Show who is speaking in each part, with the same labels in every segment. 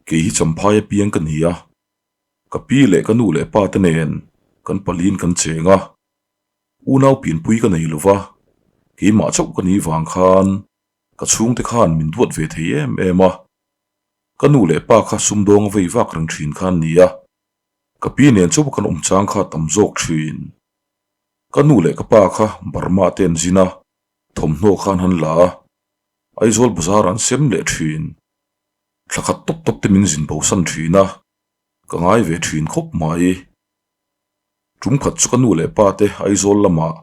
Speaker 1: Kei hi Champhai apiang ka ni a, ka pi leh ka nu leh pa te nen kan paliin kan cheng a, unau pianpui ka nei lova, keimah chauh ka nih vang khan ka chhungte khan min duat ve thei em em a, ka nu leh pa kha sumdawng a vei vak reng thin kha an ni a, ka pi nen chauh kan awm chang kha tam zawk thin. Ka nu leh ka pa kha Burma te an zin a, thawmhnaw khan han la a, Aizawl bazar an sem leh thin. Thla khat tawp tawp te min zin bosan thin a, ka ngai ve thin khawp mai. Tum khat chu ka nu leh pa te Aizawl lamah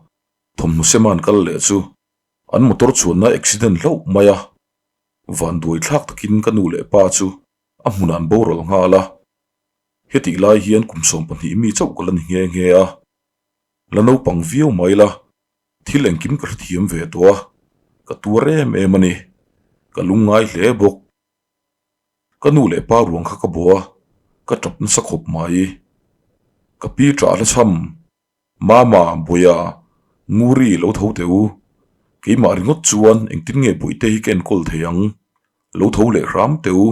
Speaker 1: thawmhnaw sema an kal leh chu an motor chuanna accident hlauh mai a, vanduai thlak takin ka nu leh pa chu a hmunah an boral nghal a. Hetih lai hian kum 12 mi chauh ka la ni nghe nghe a, la naupang viau mai la. Thil engkim ka hrethiam ve tawh a, ka tuar em em a ni. Ka lungngai hle bawk. Ka nu leh pa ruang kha ka bawh a, ka tap nasa khawp mai. Ka pi ṭah hla chham, Mama, Bawia, Nguri lo tho teh u. Keimah ringawt chuan engtin nge Bawihte hi ka enkawl thei ang? Lo tho leh hram teh u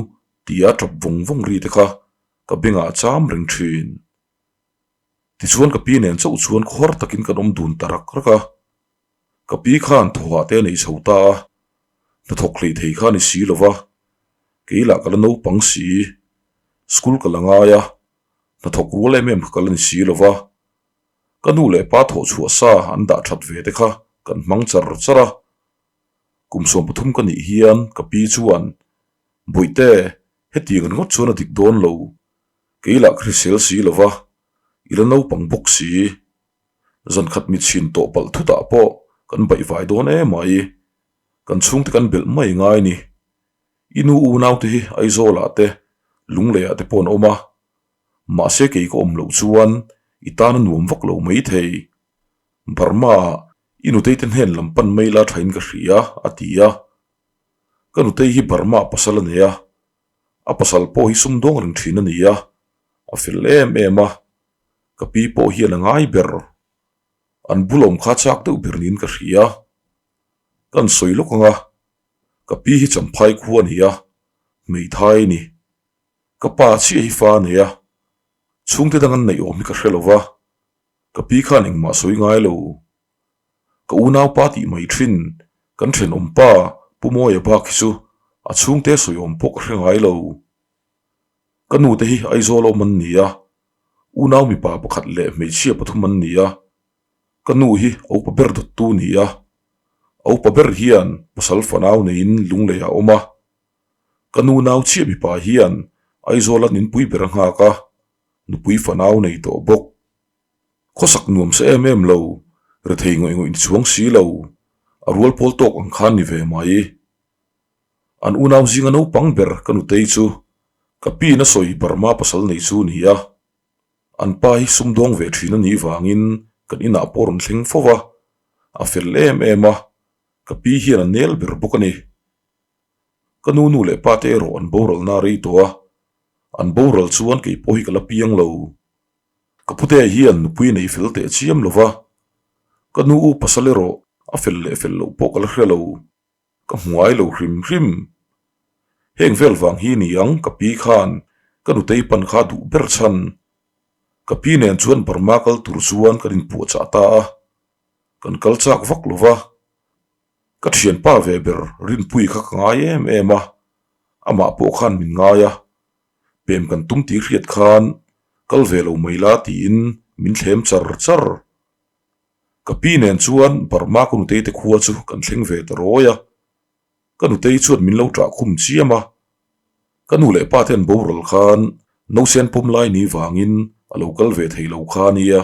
Speaker 1: tia tap vawng vawng ri te kha ka bengah a cham reng ṭhin. Tichuan ka pi nen chauh chuan khawr takin kan awm dun ta rak rak a, ka pi khan thawhah te a nei chho ta a, hnathawk hlei thei kha a ni si lo va, kei lah ka la naupang si, school ka la ngai a, hnathawk rual em em kha ka la ni si lo va, ka nu leh pa thawh chhuah sa an dah that ve te kha kan hmang char char a, kum 13 ka nih hian ka pi chuan, Bawihte, hetiang ringawt chuan a dik dawn lo, Kei lah ka hrisel si lo va, i la naupang bawk si. Zan khat mi chhin tawh palh thutah pawh kan baihvai dawn em ai. Kan chhungte kan belh mai ngai ni. I nu unaute hi Aizawlah te, Lungleiah te pawh an awm a. Mahse kei ka awm loh chuan i tan a nuam vak lo mai thei. Burma-ah i nutei te hnen lam pan mai la thain ka hria, a ti a. Ka nutei hi Burma pasal a nei a, A pasal pawh hi sumdawng reng thin a ni a, a fel em em a, ka pi pawh hian a ngai ber. An bulawm kha chak deuh ber niin ka hria. Kan sawi lawk ang a, ka pi hi champhai khu a ni a, hmeithai a ni. Ka pa chiah hi fa a nei a, chhungte dang an neih awm hi ka hre lo va, ka pi khan engmah sawi ngai lo. Ka unaupa tih mai thin, kan thenawmpa Pu Mawia bak hi chu a chhungte sawiawm pawh ka hre ngai lo. Ka nute hi Aizawl awm an ni a, unau mipa pakhat leh hmeichhia pathum an ni a, ka nu hi a upa ber dawttu ni a, a upa ber hian pasal fanau neiin lunglei a awm a, ka nu nau chiah mipa hian Aizawla ninpui ber a nghak a, nupui fanau nei tawh bawk. Khawsak nuam sa em em lo, rethei ngawih ngawih ni chuang si lo, a rual pawl tawk ang khan ni ve mai. An unau zinga naupang ber ka nutei chu ka pi na sawi Burma pasal nei chu ni a, an pa hi sumdawng ve thin a nih vangin kan inah pawh rawn thleng fo va, a fel em em a, ka pi hian a nel ber bawk a ni. Ka nu nu leh pa te erawh an boral na rei tawh a, an boral chuan kei pawh hi ka la piang lo. Ka pute hian nupui nei fel teh chiam lo va, ka nu u pasal erawh a fel leh fel loh pawh ka la hre lo, ka hmu ngai lo hrim hrim. Heng vel vang hi ni ang ka pi khan ka nutei pan kha duh ber chhan. Ka pi nen chuan Burma kal tur chuan kan inpuahchah ta a, kan kal chak vak lo va, ka thianpa ve ber Rinpui kha ka ngai em em a, amah pawh khan min ngai a, Pem kan tum tih hriat khan kal ve lo mai la tiin min thlem char char. Ka pi nen chuan Burma ka nutei te khua chu kan thleng ve ta rawi a. Ka nutei chuan min lo ṭah khum chiam a. Ka nu leh pa te an boral khan nausen pawm lai ni vangin a lo kal ve thei lo kha a nia.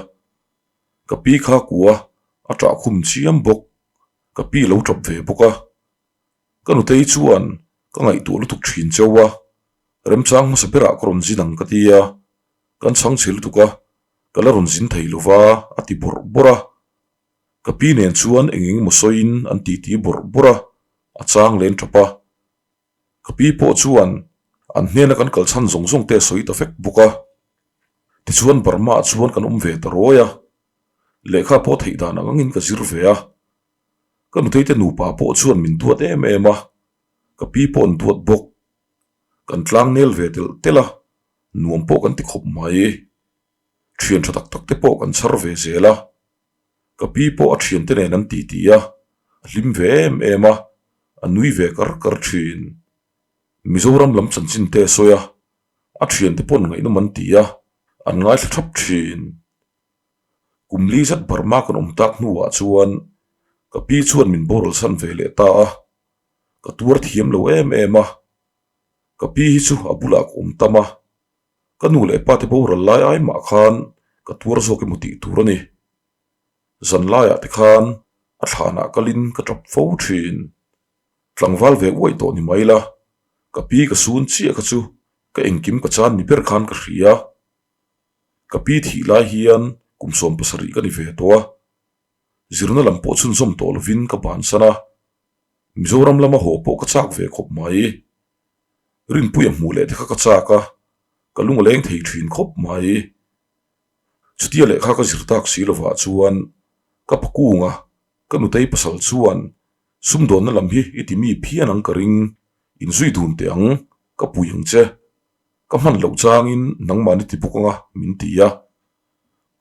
Speaker 1: Ka pi kha kua a ṭah khum chiam bawk. Ka pi lo ṭap ve bawk a. Ka nutei chuan ka ngaihtuah lutuk thin cheu a, remchang hmasa berah ka rawn zin ang ka ti a, kan chhang chhe lutuk a, ka la rawn zin thei lo va a ti bawrh bawrh a. Ka pi nen chuan eng eng emaw sawiin an titi bawrh bawrh a, a chang len tap a. Ka pi pawh chuan an hnena kan kal chhan zawng zawng te a sawi ta vek bawk a. Tichuan Burma ah chuan kan awm ve ta rawi a, lehkha pawh theih dan ang angin ka zir ve a. Ka nutei te nupa pawh chuan min duat em em a, ka pi pawh an duat bawk. Kan tlangnel ve telh telh a, nuam pawh kan ti khawp mai. Thian tha tak tak te pawh kan chhar ve zel a. Ka pi pawh a thiante nen an titi a, a hlim ve em em a, a nui ve kar kar thin. Mizoram lam chanchin te a sawi a, a thiante pawn ngaihnawm an ti a, an ngaithla thap thin. Kum li zet Burma kan awm tak hnuah chuan ka pi chuan min boral san ve leh ta a, ka tuar thiam lo em em a. Ka pi hi chu a bulah ka awm tam a, ka nu leh pa te boral lai ai mah khan ka tuar zawk emaw tih tur a ni. Zan laiah te khan a thlanah kalin ka tap fo thin. Tlangval ve uaih tawh ni mai la, ka pi ka sun chiah kha chu ka engkim ka chan ni ber khan ka hria. Ka pi thih lai hian kum 70 ka ni ve tawh a, zirna lam pawh chhunzawm tawh lovin ka bansan a, Mizoram lama haw pawh ka chak ve khawp mai. Rinpuia hmuh leh te kha ka chak a, ka lung a leng thei thin khawp mai. Chutia lehkha ka zir tak si lovah chuan ka pakunga ka nutei pasal chuan sumdawnna lam hi i ti mi phian ang ka ring, inzui dun teh ang, ka pui ang che. Ka hman loh changin nangmahni ti bawk anga min ti a.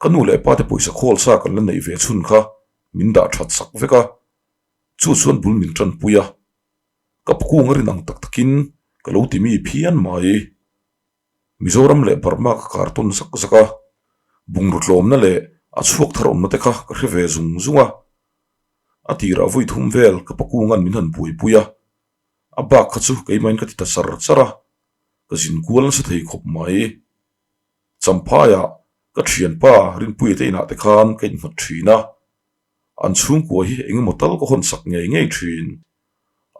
Speaker 1: Ka nu leh pa te pawisa khawl sa kan la neih ve chhun kha min dah that sak vek a, chu chuan bul min tanpui a. Ka pakunga rin ang tak takin ka lo ti mi phian mai. Mizoram leh Burma ka kar tawn zak zak a, bungraw tlawmna leh a chhuak thar awmna te kha ka hre ve zung zung a. A tirah vawi thum vel ka pakunga'n min han buaipui a, a bak kha chu keimahin ka ti ta char char a, ka zin kual nasa thei khawp mai. Champhaiah ka thianpa Rinpuia te inah te khan ka innghat thin a, an chhungkua hi eng emaw tal ka hawn sak ngei ngei thin.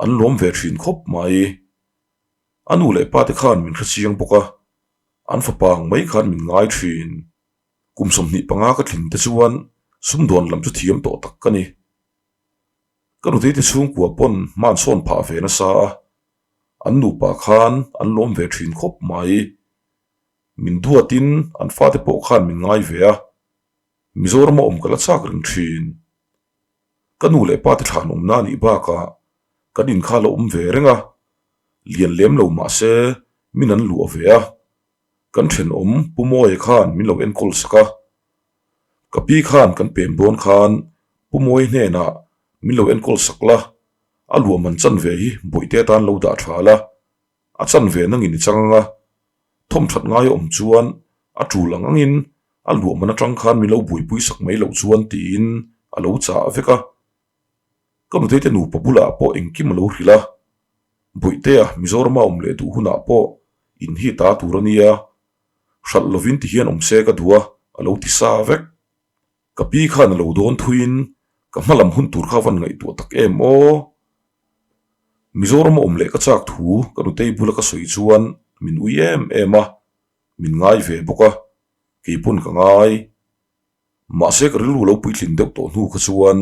Speaker 1: An lawm ve thin khawp mai. A nu leh pa te khan min hrechiang bawk a, an fapa ang mai khan min ngai thin. Kum 25 ka tling te chuan sumdawn lam chu thiam tawh tak ka ni. Ka nutei te chhungkua pawn hma an sawn phah ve nasa a, an nupa khan an lawm ve thin khawp mai. Min duatin an fate pawh khan min ngai ve a, Mizoram a awm ka la chak reng thin. Ka nu leh pa te thlan awmna a nih bakah kan in kha la awm ve reng a, lian lem lo mah se min an luah ve a, kan thenawm Pu Mawia khan min lo enkawl sak a. Ka pi khan kan pem dawn khan Pu Mawia hnenah min lo enkawl sak la, a luah man chan ve hi bawihte atan lo dah tha la, a chan ve nangin i chang ang a, thawm that ngai a awm chuan a tul ang angin a luah man atang khan min lo buaipui sak mai loh chuan tiin a lo chah vek a. Ka nutei te nupa bulah pawh engkim a lo hrilh a, Bawihtea Mizorama awm leh duh hunah pawh in hi ta tur a nia, hralh lovin ti hian awm se ka duh a, a lo ti sa vek. Ka pi khan a lo dawn thuiin ka hma lam hun tur kha van ngaihtuah tak em aw. Mizorama awm leh ka chak thu ka nutei bula ka sawi chuan min ui em em a, min ngai ve bawk a, keipawn ka ngai. Mahse ka rilru lo puitlin deuh tawh hnu kha chuan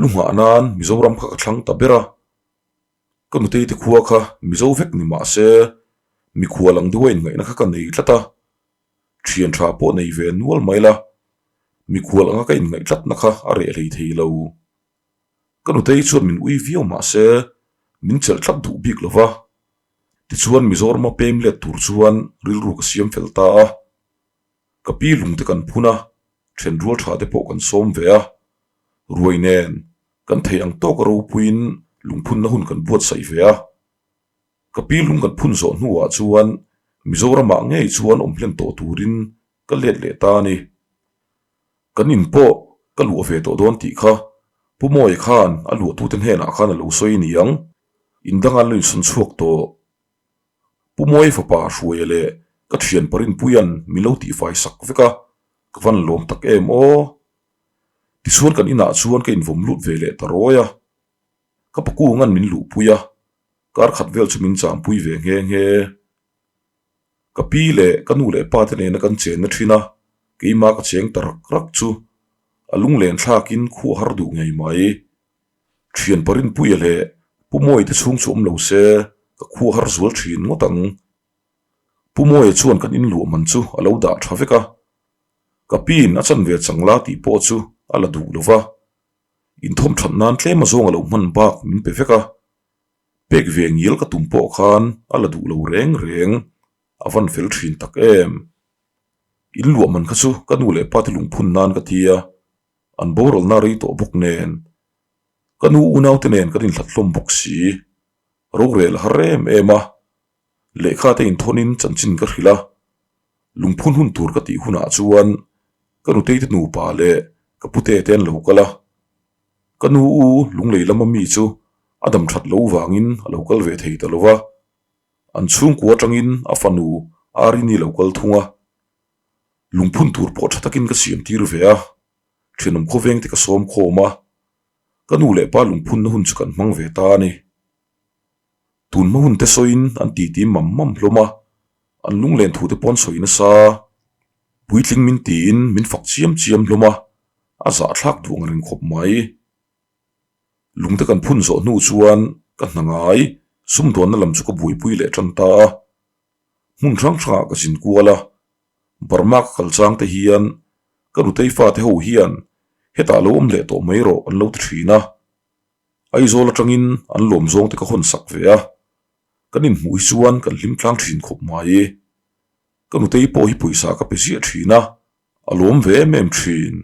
Speaker 1: lu nghah nan Mizoram kha ka thlang ta ber a. Ka nutei te khua kha Mizo vek ni mahse mikhual ang deuha inngaihna kha ka nei tlat a, thian tha pawh nei ve nual mai la, mikhual anga ka inngaih tlatna kha a reh hlei thei lo. Ka nutei chuan min ui viau mahse min chelh tlat duh bik lo va, tichuan Mizorama pem let tur chuan rilru ka siam fel ta a. Ka pi lung te kan phun a, then rual tha te pawh kan sawm ve a, ruai nen kan thei ang tawk a ropuiin lungphunna hun kan buatsaih ve a. Ka pi lung kan phun zawh hnuah chuan Mizoramah ngei chuan awm hlen tawh turin ka let leh ta a ni. Kan in pawh ka luah ve tawh dawn tih kha Pu Mawia khan a luahtute hnenah khan a lo sawi ni ang, in danga an lo insawn chhuak tawh. Pu Mawia fapa Hruaia leh ka thian Parinpuia'n min lo tihfai sak vek a, ka van lawm tak em aw. Tichuan kan inah chuan ka invawm lut ve leh ta rawi a. Ka pakunga'n min luhpui a, kar khat vel chu min changpui ve nghe nghe. Ka pi leh ka nu leh pa te nena kan chenna thin a, keimah ka cheng ta rak rak chu a lunglen thlakin khuah har duh ngei mai. Thian Parinpuia leh Pu Mawia te chhung chu awm lo se ka khuah har zual thin ngawt ang. Pu Mawia chuan kan inluah man chu a lo dah tha vek a, ka piin a chanve chang la tih pawh chu a la duh lo va. Inthawm that nan tlem a zawng a lo hman bak min pe vek a. Pek ve ngial ka tum pawh khan a la duh lo reng reng, a van fel thin tak em. In luah man kha chu ka nu leh pa te lungphun nan ka ti a, an boralna rei tawh bawk nen. Ka nu unau te nen kan inhlat hlawm bawk si. Rorel a har em em a, lehkha te inthawnin chanchin ka hrilh a, lungphun hun tur ka tih hunah chuan ka nutei te nupa leh ka pute te an lo kal a. Ka nu u lunglei lama mi chu a dam that lo vangin a lo kal ve thei ta lo va, an chhungkua atangin a fanu Arini lo kal thung a, lungphun tur pawh tha takin ka siam tir ve a, thenawm khawveng te ka sawm khawm a, ka nu leh pa lungphunna hun chu kan hmang ve ta a ni. Tun hma hun te sawiin an titi mam mam hlawm a, an lunglen thu te pawh an sawi nasa. Puitling min tiin min fak chiam chiam hlawm a, a zahthlak duh ang reng khawp mai. Lungte kan phun zawh hnu chuan ka hna ngai sumdawnna lam chu ka buaipui leh tan ta a. Hmun hrang hrangah ka zin kual a, Burma ka kal chang te hian ka nutei fate ho hian hetah lo awm leh tawh mai rawh an lo ti thin a. Aizawl atangin an lawm zawng te ka hawn sak ve a, kan inhmuh hi chuan kan hlim tlang thin khawp mai. Ka nutei pawh hi pawisa ka pe ziah thin a, a lawm ve em em thin.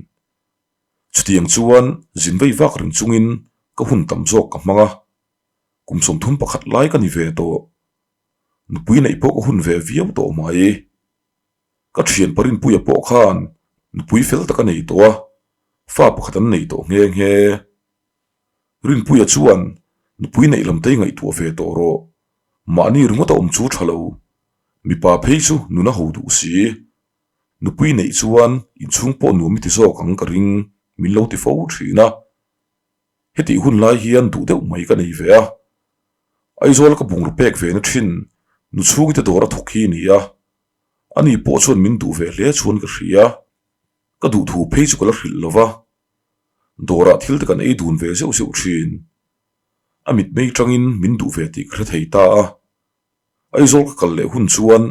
Speaker 1: Chutiang chuan zin vei vak reng chungin ka hun tam zawk ka hmang a, kum 31 lai ka ni ve tawh. Nupui neih pawh ka hun ve viau tawh mai. Ka thian Parinpuia pawh khan nupui fel tak a nei tawh a, fa pakhat an nei tawh nghe nghe. Rinpuia chuan nupui neih lam te i ngaihtuah ve tawh rawh. Mahni ringawt a awm chu tha lo. Mipa phei chu nun a ho duh si. Nupui neih chuan inchhung pawh nuam i ti zawk ang ka ring min lo ti fo thin a. Hetih hun lai hian duh deuh mai ka nei ve a. Aizawl ka bungraw pek ve na thin nu chhungite te dawr a thawk hi ni a. Ani pawh chuan min duh ve hle chuan ka hria. Ka duh thu phei chu ka la hrilh lo va. Dawrah thil te kan ei dun ve zeuh zeuh thin. A mitmei tangin min duh ve tih ka hre thei ta a. Aizawl ka kal leh hun chuan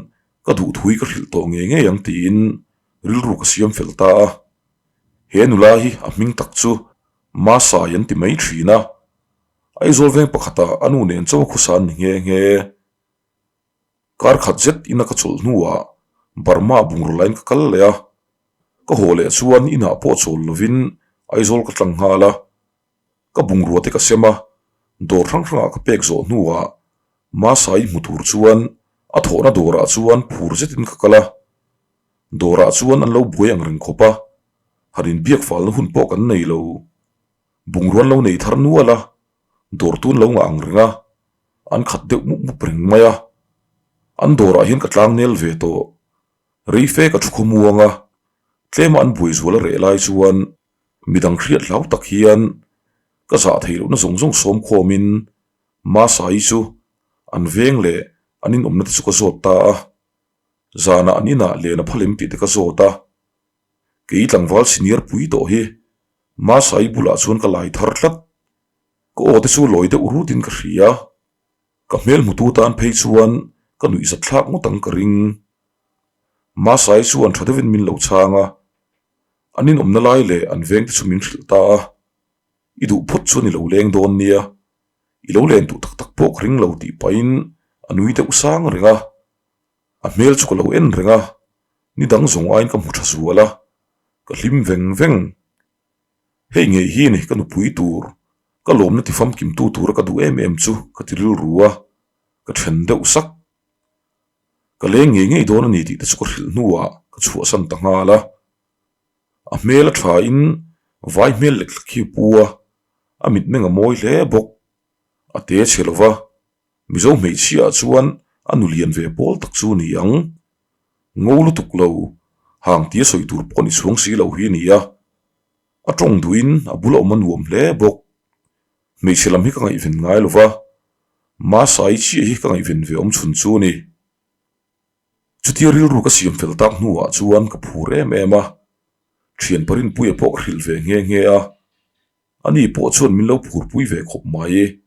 Speaker 1: ka duhthui ka hrilh tawh ngei ngei ang tiin rilru ka siam fel ta a. He nula hi a hming tak chu Masai an ti mai thin a. Aizawl veng pakhatah a nu nen chaw khusa an ni nghe nghe. Kar khat zet ina ka chawlh hnuah Burma bungraw lain ka kal leh a. Ka haw leh chuan inah pawh chawl lovin Aizawl ka tlang nghal a. Ka bungrua te ka sem a, dawr hrang hrangah ka pek zawh hnuah Masai hmu tur chuan a thawhna dawrah chuan phur zetin ka kal a. Dawrah chuan an lo buai ang reng khawp a, han inbiak falna hun pawh kan nei lo. Bungrua an lo nei thar nual a, dawr tun lo ngah ang reng a, an khat deuh mup mup reng mai a. An dawrah hian ka tlang nel ve tawh. Rei fe ka thu khawmuang a, tlema an buai zual a reh lai chuan Midang hriat hlau tak hian ka zah theih lohna zawng zawng sawm khawmin Masai chu an veng leh an inawmna te chu ka zawt ta a. Zanah an inah len a phalem tih te ka zawt a. Kei tlangval senior pui tawh hi Masai bulah chuan ka lai thar tlat. Ka aw te chu lawi deuh rutin ka hria. Ka hmel hmutu tan phei chuan ka nuihzat thlak ngawt ang ka ring. Masai chuan tha deuhin min lo chhang a. An inawmna lai leh an vengte chu min hrilh ta a, I duh phawt chuan i lo leng dawn nia, i lo len duh tak tak pawh ka ring lo tih pahin a nui deuh sang reng a. A hmel chu ka lo en reng a, ni dang zawng aiin ka hmu tha zual a, ka hlim veng veng. Hei ngei hi ni ka nupui tur, ka lawmna ti famkimtu tura ka duh em em chu ka ti rilru a, ka then deuh sak. Ka leng ngei ngei dawn a ni tih te chu ka hrilh hnuah ka chhuahsan ta nghal a. A hmel a thain vai hmel lek hlek hi a pu a, a mitmeng a mawi hle bawk. A te chhe lo va, Mizo hmeichhiaah chuan a nu lian ve pawl tak chu a ni ang. Ngo lutuk lo, hang tia sawi tur pawh ni chhuang si lo hi a ni a. A tawng duhin a bula awm a nuam hle bawk. Hmeichhe lam hi ka ngaihven ngai lo va, Masai chiah hi ka ngaihven ve awm chhun chu a ni. Chutia rilru ka siam fel tak hnuah chuan ka phur em em a, thian Parinpuia pawh ka hrilh ve nghe nghe a, ani pawh chuan min lo phurpui ve khawp mai.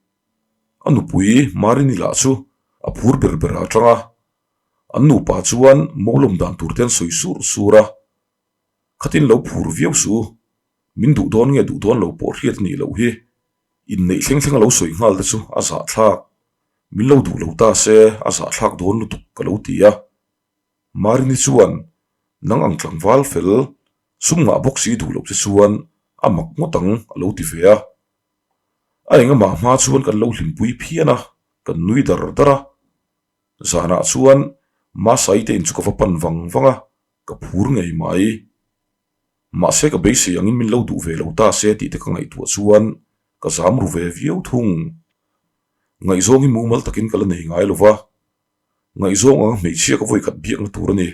Speaker 1: A nupui Marini lah chu a phur ber ber a tang a, an nupa chuan mawlawm dan tur te an sawi sur sur a, khatin lo phur viau suh. Min duh dawn nge duh dawn lo pawh hriat a nih loh hi. Inneih thleng thleng a lo sawi nghal te chu a zahthlak. Min lo duh lo ta se a zahthlak dawn lutuk ka lo ti a. Marini chuan nang ang tlangval fel sum ngah bawk si duh loh che chuan a mak ngawt ang a lo ti ve a. A engamah hma chuan kan lo hlimpui phian a, kan nui dar dar a. Zanah chuan Masai te in chu ka va pan vang vang a, ka phur ngei mai. Mahse ka beisei angin min lo duh ve lo ta se tih te ka ngaihtuah chuan ka zam ru ve viau thung. Ngaihzawng hi mumal takin ka la nei ngai lo va, ngaihzawng anga hmeichhia ka vawikhat biakna tur a ni.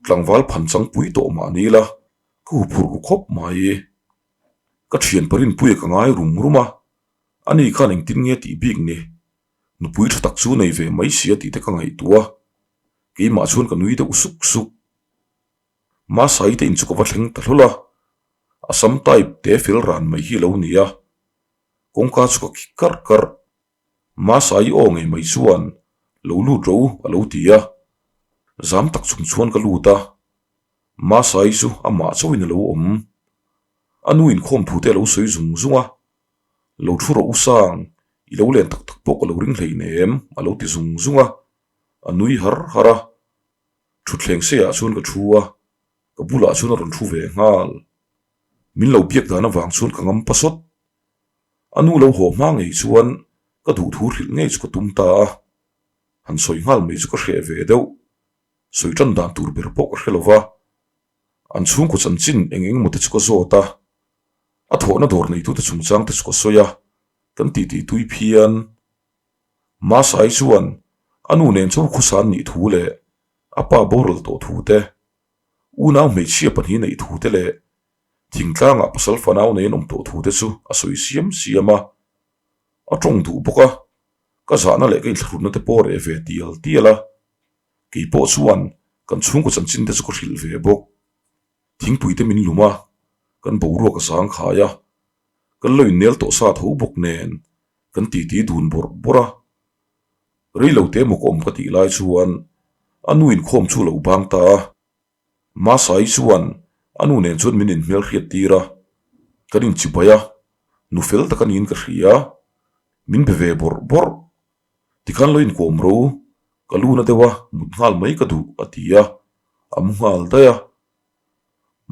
Speaker 1: Tlangval phan changpui tawh mah ni ila ka huphurh ru khawp mai. Ka thian parinpuia ka ngai rum rum a, ani khan engtin nge tih bik ni? Nupui tha tak chu nei ve mai sia tih te ka ngaihtuah a, keimah chuan ka nui deuh suk suk. Masai te in chu ka va thleng ta hlawl a, Assam type te fel ran mai hi a lo ni a, kawngka chu ka khik karh karh. Masai aw ngei mai chuan lo lut ro a lo ti a, zam tak chung chuan ka lut a, Masai chu amah chauhin a lo awm. A nu inkhawm thu te a lo sawi zung zung a, Lo thu rawh u sang, i lo len tak tak pawh ka lo ring hleinem a lo ti zung zung a, a nui har har a. Thutthleng seiah chuan ka thu a, ka bulah chuan a rawn thu ve nghal. Min lo biak dan avang chuan ka ngam pasawt. A nu lo haw hma ngei chuan ka duhthu hrilh ngei chu ka tum ta a, han sawi nghal mai chu ka hreh ve deuh. Sawi tan dan tur ber pawh ka hre lo va, an chhungkaw chanchin eng eng emaw te chu ka zawt a, a thawhna dawr neitute chungchang te chu ka sawi a, kan titi tui phian. Masai chuan a nu nen chu khusa an nih thu leh a pa boral tawh thu te, unau hmeichhia pahnih neih thu te leh thingtlangah pasal fanau nei an awm tawh thu te chu a sawi siam siam a. A tawng duh bawk a, ka zahna leh ka inthlahrunna te pawh a reh ve tial tial a, kei pawh chuan kan chhungkaw chanchin te chu ka hrilh ve bawk. Thingpui te min lum a, kan boruak a zang khai a, kan lo innel tawh sa tho bawk nen kan titi dun bawrh bawrh a. Rei lo te maw ka awm ka tih lai chuan a nu inkhawm chu a lo bang ta a. Masai chuan a nu nen chuan min inhmel hriat tir a, kan inchibai a, nu fel tak a niin ka hria, min be ve bawrh bawrh. Tikhan lo inkawm ro, ka lu na deuh a, mut nghal mai ka duh a ti a, a mu nghal daih a.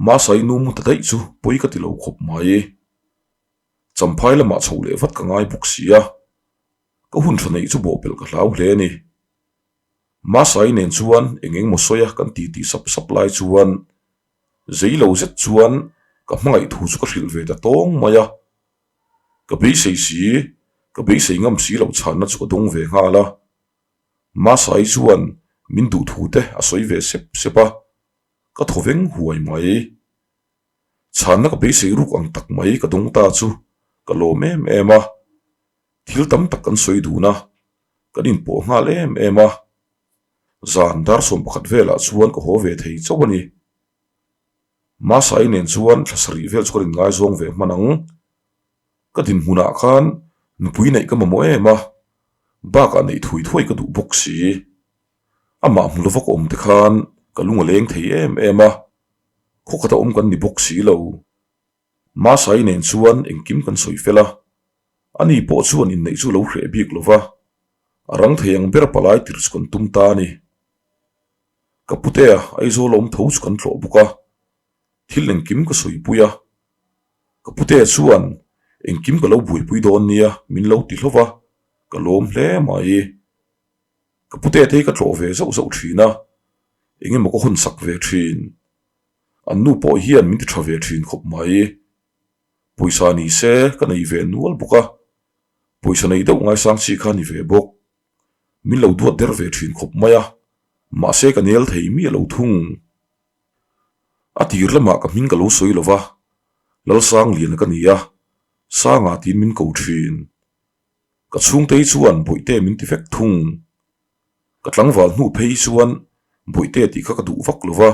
Speaker 1: Masai nu mu ta daih chu pawi ka ti lo khawp mai. Champhai lamah chho leh vat ka ngai bawk si a, ka hun tha neih chu bawhpelh ka hlau hle a ni. Masai nen chuan eng eng maw sawi a kan ti tih sap sap lai chuan zei lo zet chuan ka hmangaih thu chu ka hrilh ve ta tawng mai a. Ka beisei si, ka beisei ngam si loh chhanna chu ka dawng ve nghal a. Masai chuan min duh thu te a sawi ve sep sep a, ka thaw veng huai mai. Chhanna ka beisei ruk ang tak mai ka dawng ta chu ka lawm em em a, thil tam tak kan sawi dun a, kan inpawh nghal em em a. Zan dar 11 velah chuan ka haw ve thei chauh a ni. Masai nen chuan thla sarih vel chu ka ringaizawng ve hman ang. Ka dinhmunah khan nupui neih ka mamawh em a, bakah neih thui thuai ka duh bawk si. Amah hmu lova ka awm te khan ka lung a leng thei em em a, khaw khata awm kan ni bawk si lo. Masai nen chuan engkim kan sawi fel a, ani pawh chuan inneih chu lo hreh bik lo va, a rang thei ang ber palai tir chu kan tum ta a ni. Ka putea Aizawl a awm tho chu kan tlawh bawk a, thil engkim ka sawipui a. Ka putea chuan engkim ka lo buaipui dawn nia min lo ti hlauh va, ka lawm hle mai. Ka putea te hi ka tlawh ve zauh zauh thin a, eng emaw ka hawn sak ve thin. An nu pawh hian min ti tha ve thin khawp mai. Pawisa ni se ka nei ve nual bawk a, pawisa nei deuh ngaisang chi kha ni ve bawk. Min lo duat der ve thin khawp mai a, mahse ka nel thei miah lo thung. A tir lamah ka hming ka lo sawi lo va, Lalsangliana ka ni a, Sanga tiin min ko thin. Ka chhungte hi chuan Bawihte min ti vek thung. Ka tlangval hnu phei hi chuan Bawihte tih kha ka duh vak lo va,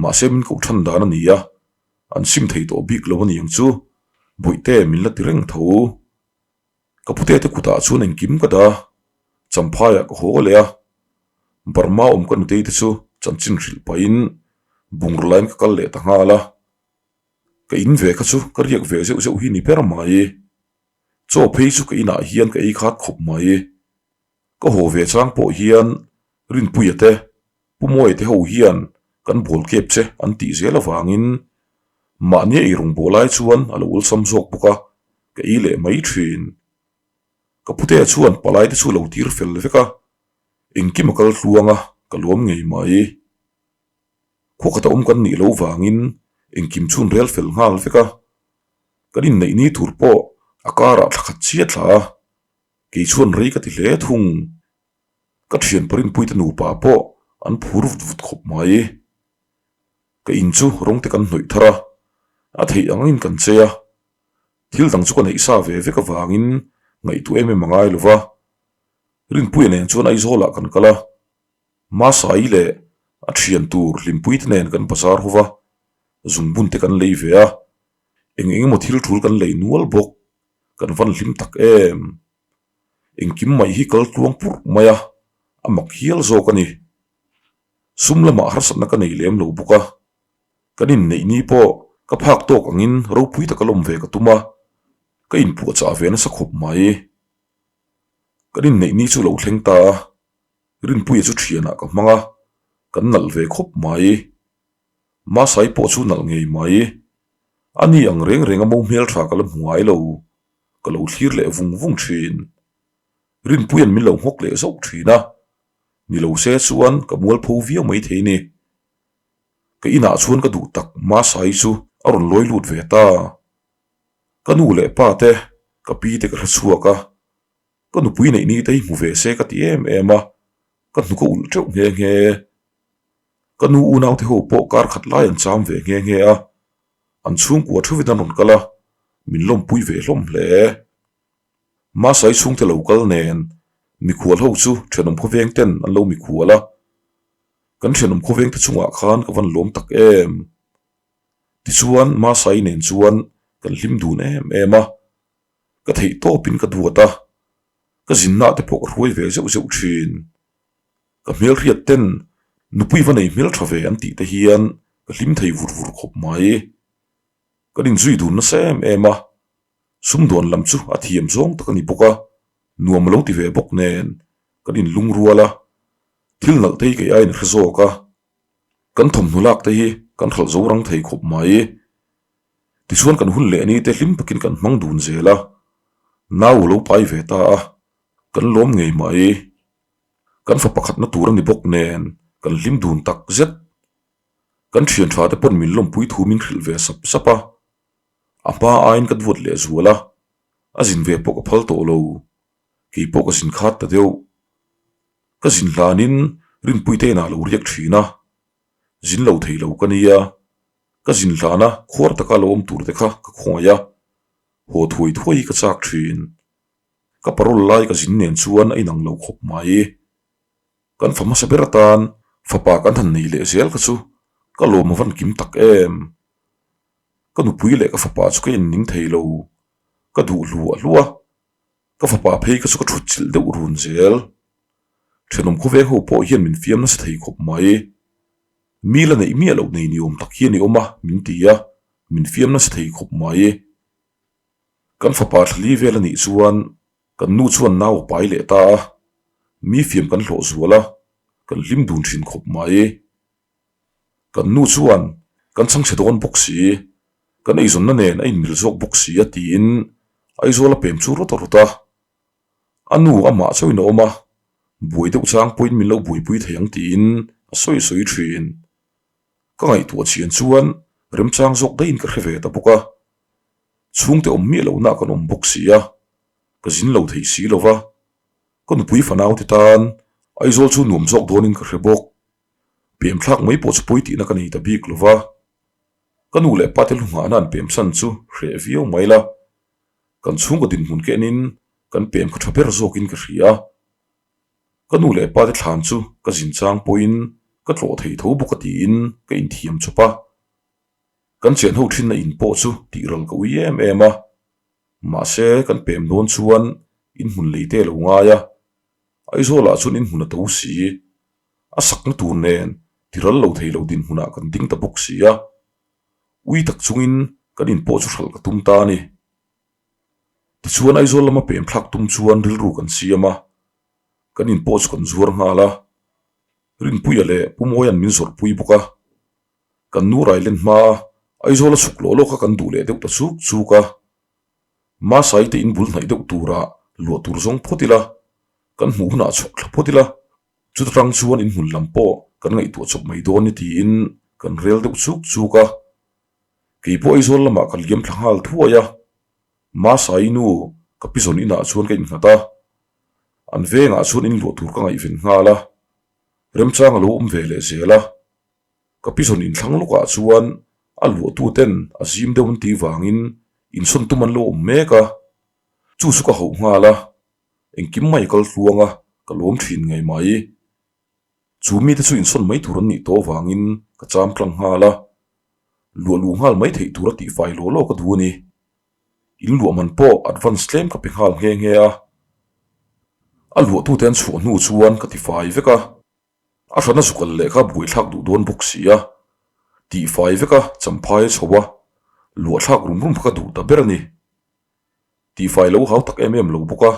Speaker 1: mahse min koh than dan a ni a, an sim thei tawh bik lo a ni ang chu, Bawihte min la ti reng tho. Ka pute te kutah chuan engkim ka dah a, Champhaiah ka haw leh a, Burma awm ka nutei te chu chanchin hrilh pahin bungraw laiin ka kal leh ta nghal a, ka in ve kha chu ka riak ve zeuh zeuh hi ni ber mai. Chaw phei chu ka inah hian ka ei khat khawp mai. Ka haw ve chang pawh hian Rinpuia te, Pu Mawia te ho hian kan bawl kep che an tih zel avangin mahni a eirawng bawl lai chuan a lo awlsam zawk bawk a, ka ei leh mai thin. Ka putea chuan palai te chu a lo tir fel vek a, engkim a kal tluang a, ka luam ngei mai. Khaw khata awm kan nih loh vangin engkim chhun rel fel nghal vek a, kan inneih ni tur pawh a karah thla khat chiah thla a, kei chuan rei ka ti hle thung. Ka thian Parinpuite nupa pawh an phur vut vut khawp mai. Ka in chu rawng te kan hnawih thar a, a theih angin kan che a, thil dang chu ka neih sa ve vek avangin ngaihtuah em em a ngai lo va. Rinpuia nen chuan Aizawlah kan kal a. Masai leh a thian tur hlimpui te nen kan bazar ho va, zungbun te kan lei ve a, eng eng emaw thil tul kan lei nual bawk, kan van hlim tak em. Engkim mai hi kal tluang purh mai a, a mak hial zawk a ni. Sum lamah harsatna ka nei lem lo bawk a, kan inneih ni pawh ka phak tawk angin ropui taka lawm ve ka tum a, ka inpuahchah ve nasa khawp mai. Kan inneih ni chu lo thleng ta a. Rinpuia chu thianah ka hmang a, kan nalh ve khawp mai. Masai pawh chu nalh ngei mai. A ni ang reng reng a mo hmeltha ka la hmu ngai lo, ka lo thlir leh vung vung thin. Rinpuia'n min lo nghawk leh zauh thin a, ni lo se chuan ka mualpho viau mai thei ni. Ka inah chuan ka duh tak Masai chu a rawn lawi lut ve ta. Ka nu leh pa te, ka pi te ka hre chhuak a, Ka nupui neih ni te hi hmu ve se ka ti em em a, ka hnuk a ulh teuh nghe nghe. Ka nu unau te ho pawh kar khat lai an cham ve nghe nghe a, an chhungkua thuvin an rawn kal a, min lawmpui ve hlawm hle. Masai chhungte lo kal nen mikhual ho chu thenawm khawveng ten an lo mikhual a, kan thenawm khawveng te chungah khan ka van lawm tak em. Tichuan Masai nen chuan kan hlim dun em em a. Ka theih tawpin ka duat a, ka zinna te pawh ka hruai ve zeuh zeuh thin. Ka hmelhriat ten nupui va nei hmeltha ve an tih te hian ka hlim thei vur vur khawp mai. Kan inzui dun nasa em em a, sumdawn lam chu a thiam zawng tak a ni bawk a, nuam a lo ti ve bawk nen kan inlungrual a, thil nalh te hi kei aiin a hre zawk a, kan thawmhnaw lak te hi kan hralh zo rang thei khawp mai. Tichuan kan hun leh ni te hlim takin kan hmang dun zel a, nau a lo pai ve ta a, kan lawm ngei mai. Kan fa pakhatna tur a ni bawk nen kan hlim dun tak zet. Kan thian tha te pawn min lawmpui thu min hrilh ve sap sap a, a hma aiin ka duat leh zual a, a zin ve pawh ka phal tawh lo, kei pawh ka zin khat ta deuh. Ka zin hlanin Rinpui te inah a lo riak thin a, zin lo thei lo ka nia. Ka zin hlana khuar taka lo awm tur te kha ka khawngaih a, haw thuai thuai hi ka chak thin. Ka parole lai ka zin nen chuan a inang lo khawp mai. Kan fa hmasa ber atan fapa kan han nei leh zel kha chu ka lawm a van kim tak em. Ka nupui leh ka fapa chu ka inning thei lo, ka duh hluah hluah a. Ka fapa phei kha chu ka thut chilh deuh run zel. Thenawm khawveng ho pawh hian min fiam nasa thei khawp mai. Mi la neih miah loh nei ni awm tak hian i awm a, min ti a, min fiam nasa thei khawp mai. Kan fapa thlali vel a nih chuan kan nu chuan nau a pai leh ta a, mi fiam kan hlawh zual a, kan hlim dun thin khawp mai. Kan nu chuan kan chhangchhe dawn bawk si, kan eizawnna nen a inmil zawk bawk si a tiin Aizawl a pem chu rawt a rawt a. A nu amah chauhin a awm a, buai deuh chang pawhin min lo buaipui thei ang tiin a sawi sawi thin. Ka ngaihtuah chian chuan remchang zawk daihin ka hre ve ta bawk a. Chhungte awm miah lohna kan awm bawk si a, ka zin lo thei si lo va. Ka nupui fanaute tan Aizawl chu nuam zawk dawnin ka hre bawk. Pem thlak mai pawh chu pawi tihna ka nei ta bik lo va, ka nu leh pate lu nghahna an pem san chu hreh viau mai la, kan chhungkaw dinhmun ka enin kan pem kha tha ber zawkin ka hria. Ka nu leh pate thlan chu ka zin chang pawhin ka tlawh thei tho bawk a tiin ka inthiam chawp a. Kan chen ho thinna in pawh chu tihral ka ui em em a, mahse kan pem dawn chuan inhmun lei te a lo ngai a, Aizawlah chuan inhmun a to si. A sakna tur nen tiral lo thei lo dinhmunah kan ding ta bawk si a, ui tak chungin kan in pawh chu hralh ka tum ta a ni. Tichuan Aizawl lama pem thlak tum chuan rilru kan siam a, kan in pawh chu kan zuar nghal a. Rinpuia leh Pu Mawia'n min zawrhpui bawk a. Kan nu Railen hmaa Aizawla chhuk lawh lawk kha kan duh leh deuh ta chuk chuk a. Masai te in bul hnaih deuh tura luah tur zawng phawt ila, kan hmuh hunah chhuk thla phawt ila, chuta tang chuan in hmun lam pawh kan ngaihtuah chawp mai dawn ni tiin kan rel deuh chuk chuk a. Kei pawh Aizawl lamah ka liam thla nghal thuai a, Masai nu ka pi zawn inah chuan ka innghat a, an vengah chuan in luah tur ka ngaihven nghal a, remchang a lo awm ve leh zel a. Ka pi zawn inthlang lawkah chuan a luahtu ten a zim deuh an tih vangin insawn tum an lo awm mek a, chu chu ka hauh nghal a, engkim mai kal tluang a, ka lawm thin ngei mai. Chu mite chu insawn mai tur an nih tawh vangin ka cham tlang nghal a, luah luh nghal mai theih tur a tihfai law law ka duh a ni. In luah man pawh advance tlem ka pe nghal nghe nghe a, a luahtute an chhuah hnu chuan ka tifai vek a. A hrana zukal leh kha buaithlak duh dawn bawk si a, tihfai veka champhai a chho a, luahthlak rum rum kha ka duh ta ber a ni. Tihfai lo hau tak em em lo bawk a,